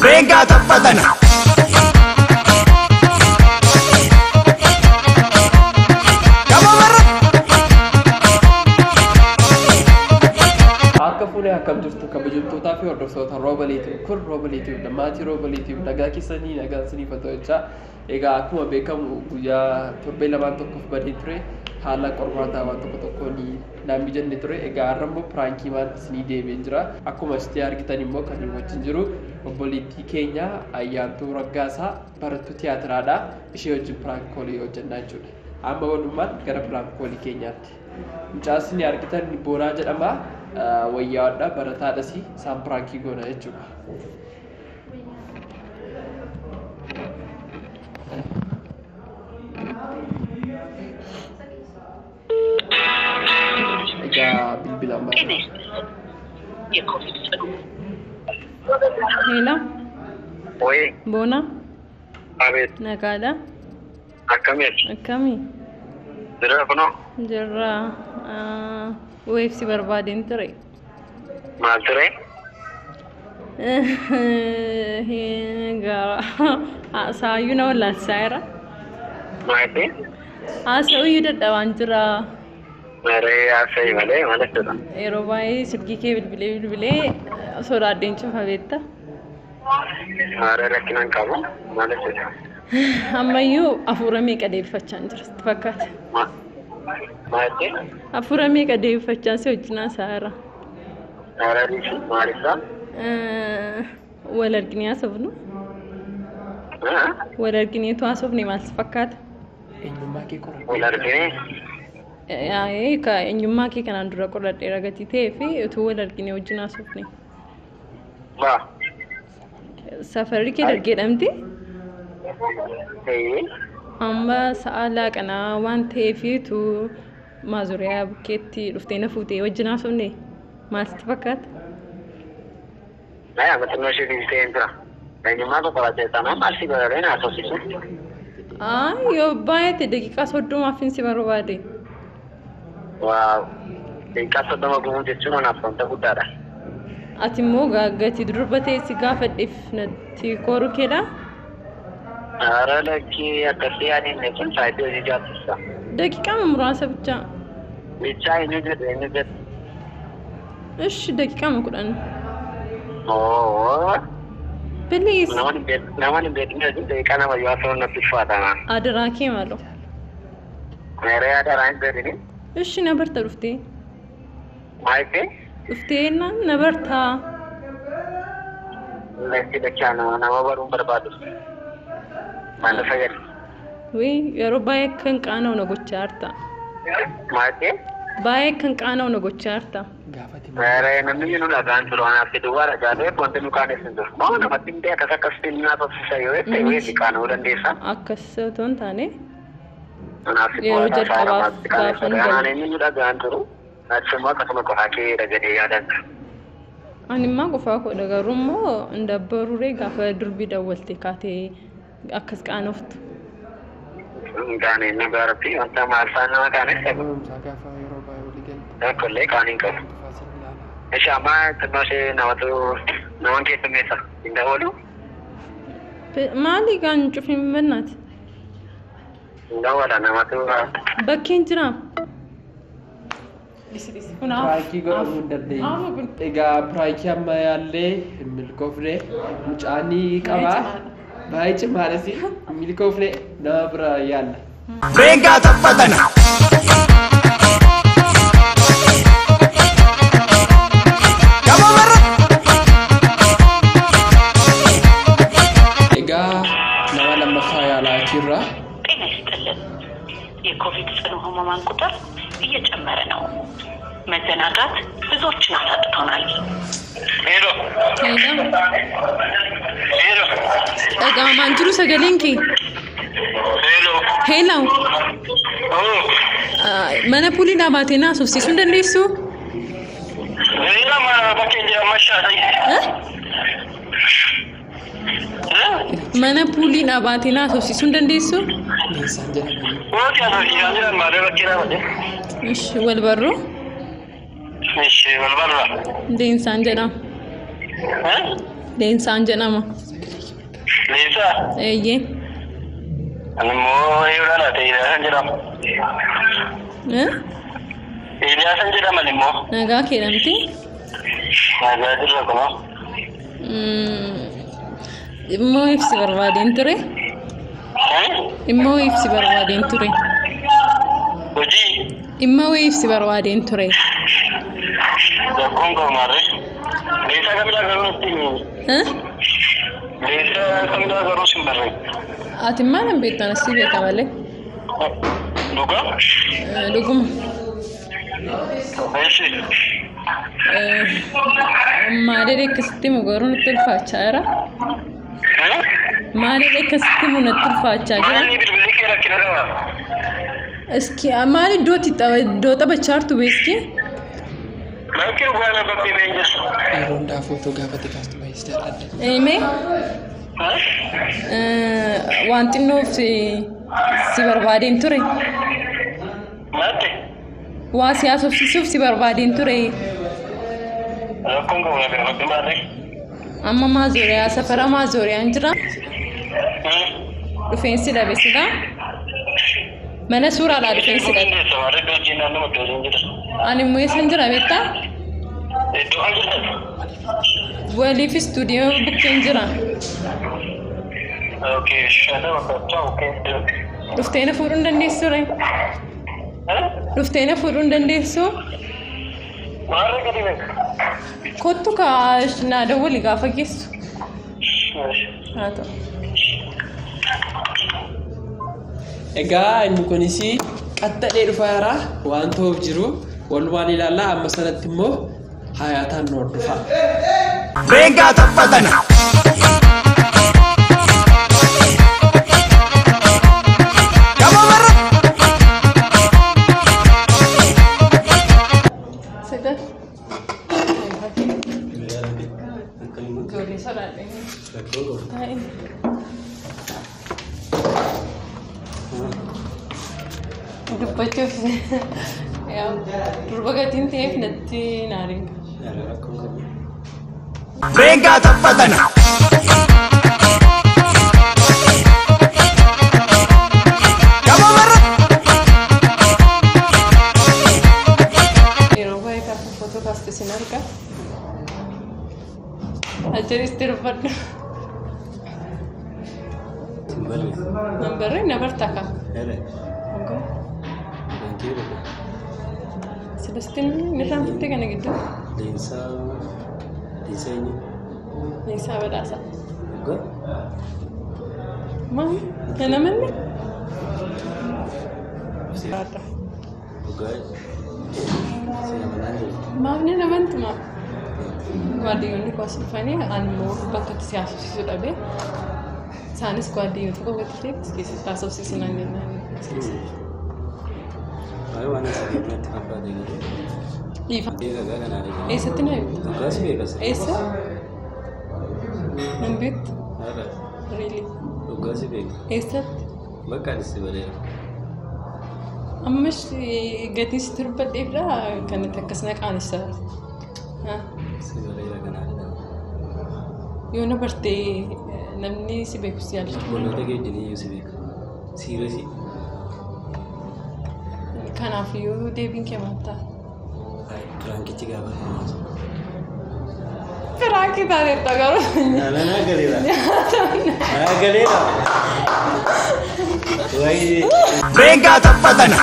Breengaa taphatana. Harka fuunee akkam jirtu kabajamtootaa fi hordoftoota Roobaleetiif kun Roobaleetiif maatii Roobaleetiif nagaa keessanii nagaan isiniif haa ta'u jechaa. Egaa akkuma beekamu guyyaa torbee lamaan tokkoof badee ture haala qormaataa waan tokko tokkoon naan mijanne ture. Egaa har'a immoo piraankii maal isinii deebi'ee jira. Akkuma asitti argitan immoo kan nu wajjin jiru obboleettii keenya Ayyaantuu Raggaasaa barattuu tiyaatiraadha. Ishee wajjin piraankoolii hojjannaa jechuudha. Amma walummaan gara piraankoolii keenyaatti. Mucaan isin argitan Boonaa jedhama. Wayyaadha barataadhas isaan piraankii goona jechuudha. Egaa bilbila ammaa. Hello, Wayii, Boona, abeet, nagaadha. akkamiiti? Akkami? Jira kunoo, Jirra. Weebsi barbaadeen ture. Maal ture? Gara haasa'ayyuu na wallaalchisaa jira. Maali? Haasa'uyyuu dadhabaan jira. Maree haasa'ii malee maal jechuudha? Yeroo baay'ee silkii kee bilbilee bilbilee sodaadheen cufa beekta. Maree rakkina hin qabu, maal jechuudha? Ammayyuu hafuura meeqa deebifachaa jira sitti fakkaata. Maali? Hafuura meeqa deebifachaa si wajjin haasa'aa jira. Maree riifi maalisa? Wal arginee haasofnu? Wal argineetu haasofne maal si fakkaata? Eenyummaa kee qoradhu. Wal arginee? Yaa'ee ka eenyummaa kee kanaan dura qoradheera gatii ta'ee fi utuu wal arginee wajjin haasofne. Baa. Safarri kee dargeedhamti. Eeyyee. Amma sa'a laaqanaa waan ta'eef utuu maazuriyaa bukkeetti dhuftee na fuutee wajjin haasofne maal sitti fakkaata? Naa amma xinnoo ishee fiigdee hin jira. Eenyummaa koo qorattee taanaan maal si godhadhee na haasofsiisu? Aa yoo baay'ate daqiiqaa 30f si barbaade. Waaw. Daqiiqaa 30 gubuu jechuun anaaf wanta guddaadha. Ati immoo gatii durba ta'e si gaafadheef natti koru keedha. Hara lakkii akkasii yaadeen jechuun saayitii hojii jaattisa. Daqiiqaa muraasa bichaa. Bichaa eenyu jedhu eenyu jedhu. Ishi daqiiqaa 10. Oo. Please. Namoonni hin beekne wajjin daqiiqaa nama yoo haasa'uun natti ulfaatama. Adaraa kee maaloo. Meeree adaraa hin beekni. Ishi na barta dhuftee. Maayitee? Dhuftee na bartaa. Lakki lakki nama baruun barbaadu. Maal na fayyada? Wii yeroo baay'ee kan qaana'u na gochaa jirta. Maayitee? Baay'ee kan qaana'u na gochaa jirta. Gaafate Meeree namni nu dhagaan jiru anaaf si duwwaa dhagaa ta'eef wanti nu qaanessu hin jiru. Moo namatti hin akkas akkasitti inni naasofsiisa yoo ta'e weessi qaana'uu dandeessa. Akkas otoo hin taane Anaaf si yeroo duwwaa dhagaa jalqabaaf namatti qaanessu. gaafan Anaan galu. inni nu dhagaan jiru. Achimmoo akkasuma qofaa kee dhagadee yaadan. Ani immoo qofaa koodha garuu immoo hin dabbaruree gaafa durbii dawwalte kaatee akkas qaanoftu. Hin qaane inni gaarabbi wanta maal faan nama qaanessa. Barumsaa gaafa yeroo baay'ee walii galte Tokkollee qaanii hin qabu. qofaa sin ilaala. Ishi amma xinnoo ishee namatu namoonni keessummeessa hin dabalu. Maali gaan cufin bannaati? Hin dabala namatu. Bakkeen jiraa? Piraankii godhamuu hin dandeenye. Egaa piraankii amma yaallee hin milkoofne mucaanii qabaa. Baay'ee cimaadhas hin milkoofne nama bira yaalla. Breengaa taphatana. Egaa nama lammaffaa yaalaa jirra. ጤና ይስጥልን። የኮቪድ ጽኑ ህሙማን ቁጥር እየጨመረ ነው። መዘናጋት ብዙዎችን አሳጥቶናል። Heelo. Hello. Heelo. Dhaga'amaan jiru sagaleen kee? Heelo. Hello. Oo. Mana puulii dhaabatee na haasofsiisuu hin dandeessuu? Nama bakkeen jira mashaa. Mana puulii dhaabatee na haasofsiisuu hin dandeessuu? Leessaan jedhamanii. Wanti haasofsiisaa jiran maal bakkee dhaabate? Ishi wal barruu? Ishi wal barra. Deensaan jedhama. Leensaan jedhama. Leensaa? Eeyyee. Ani immoo Eeyyoodhaan ta'e Eeliyaasan jedhama. Eeliyaasan jedhaman immoo. Nagaa keedhamti? Nagaa jirra kunoo. Immoo ibsi barbaadeen ture. Immoo ibsi barbaadeen ture. Hojii? Immoo ibsi barbaadeen ture. Rakkoon qabu maarree? Leensaa kamidhaa garuu natti himi. Leensaa kamidhaa garuu sin barree. Ati maal hin beektu anas si beeka malee. Dhugaa? Dhuguma. Eessi? Maaliif akkasitti himu garuu nutti ulfaachaa jira? Maaliif akkasitti himu natti ulfaachaa jira? Maalni bilbilli kee rakkina qaba? Iski maal iddoo iddoo taphachaa jirtu beeski? Bakki dhugaa na bakkee ba'ee jirtu. Yeroo hundaa footoo gaafate kaastu baay'ee jaalladha. Eemee waan xinnoof si barbaadeen ture. Maatti? Waa si haasofsiisuuf si barbaadeen ture. Rakkoon qabu na gaafadhu maarree? Amma maazooriyaa safara maazooriyaan jira. Dhufeensi dhabe sila. Mana suuraadhaa dhufeensi dhabe. Dandeessa maarree iddoo hojii naannoo iddoo hojiin jira. Ani immoo eessan jira beektaa? Iddoo kan jirtan? Waliif istuudiyoo bukkeen jira. Okay, shana bakka okay. Dhuftee na fuudhuu hin dandeessu ree? Dhuftee na fuudhuu hin dandeessu? Maarree gadi beeka. Kottu kaa naa dawwali gaafa geessu. Haa ta'u. Egaa inni kunis qaxxadhee dhufaa jira waan ta'uuf jiru walumaan ilaallaa amma sanatti immoo hayaataan nu hordofa. Rengaa taphatana. Gabamarra. Sagal. Ijoollee sodaadhe. Taa'e. Dubbachuuf durba gatiin ta'eef natti naariin. Rengaa taphatana. Gabamarra. Yeroo baay'ee gaafa footoo kaastu sin arga. Ajjeeristi dubbadhu. Nan barree na barta kaa. Celestiin irraanfattee kana gidduu. Leensaa Leensaa eenyu? Leensaa badhaasaa. Dhugaa? Maali? Kana manni? Dhugaa si amanaa jiru. Maaf ni amantu maaf? Waardiyyoonni koo as dhufanii ani immoo bakka itti si haasofsiisu dhabee isaanis waardiyyoota koo gadi ta'e keessatti haasofsiisinaan jennaan. Waa'ee waan asii natti fakkaate garuu. Dhiifa. Beeka gaa kanaa dha. Eessatti na beektu? Dhugaa si beeka si. Eessa? Nan beektu? Haadha. Really? Dhugaa si beeka. Eessatti? Bakka ani si baleera. Ammas gatii si turbadheefdha kanatti akkas na qaanessa. Si baleera kanaa dha. Yoo na bartee namni si beeku si yaala. Obboloota kee wajjin iyyuu si beeka. Siirasii. Kanaaf iyyuu deebiin kee maal ta'a? Piraankichi gaafa kunuunsa. Piraankii taateetta garuu. Naa galeera. Naa galeera. Waayee. Rengaa taphatana.